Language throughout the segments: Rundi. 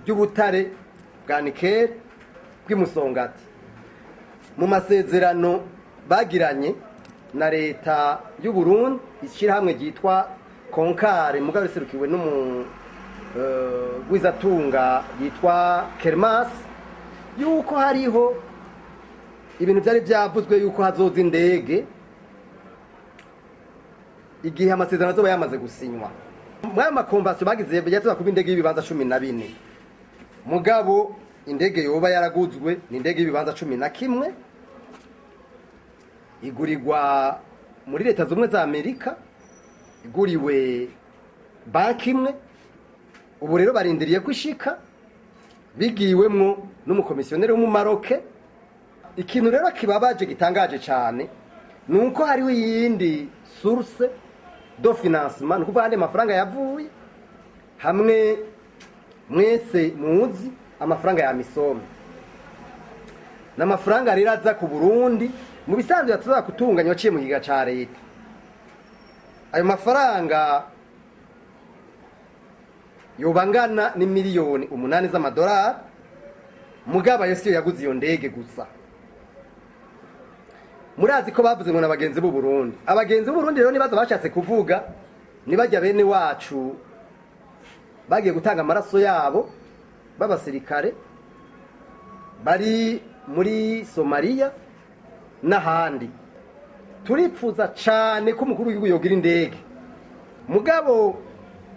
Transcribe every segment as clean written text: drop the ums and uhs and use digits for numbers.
ry'ubutare bwa nikeli bw'imusongati. Mu masezerano bagiranye na leta y'u Burundi, ishyirahamwe ryitwa Konkare mugabo riserukiwe n'umugwizatunga yitwa Kermas, yuko hariho ibintu byari byavuzwe yuko hazoza indege igihe amasezerano azoba yamaze gusinywa. Muri ayo makomvasiyo bagize yatuza kuba indege y'ibibanza 14, mugabo indege yoba yaraguzwe ni indege y'ibibanza 11, igurirwa muri Leta Zumwe za Amerika, iguriwe banki imwe. Ubu rero barindiriye ko ishika, bigiwemwo n'umukomisiyoneri w'umumaroke. Ikintu rero kibabaje, gitangaje cyane, ni uko hariho iyindi source de financement, ni ukuvuga andi mafaranga yavuye hamwe mwese muzi, amafaranga ya AMISOM. Ni amafaranga rero aza ku Burundi, mu bisanzwe yatuza gutunganya waciye mu kigega ca leta. Ayo mafaranga yoba angana n'imiliyoni 8 z'amadolari, mugabo ayo siyo yaguze iyo ndege gusa. Murazi ko bavuze ngo n'abagenzi b'u Burundi. Abagenzi b'u Burundi rero nibaza bashatse kuvuga nibajya bene wacu bagiye gutanga amaraso yabo b'abasirikare bari muri Somalia n'ahandi. Turipfuza cane ko umukuru w'igihugu yogira indege, mugabo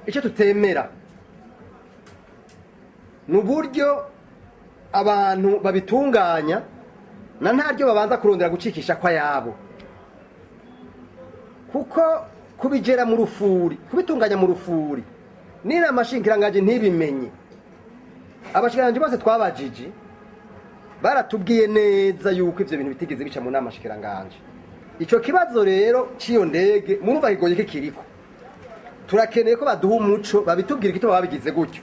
icyo tutemera ni uburyo abantu babitunganya na ntaryo babanza kurondera gucikisha kwayabo, kuko kubigera mu rufuri, kubitunganya mu rufuri, n'inama nshingirangaje ntibimenye. Abashikiranganji bose twabajije baratubwiye neza yuko ivyo bintu bitigeze bica mu nama nshikiranganji. Ico kibazo rero c'iyo ndege murumva kigoye kikiriko, turakeneye ko baduha umuco, babitubwira igituma babigize gutyo.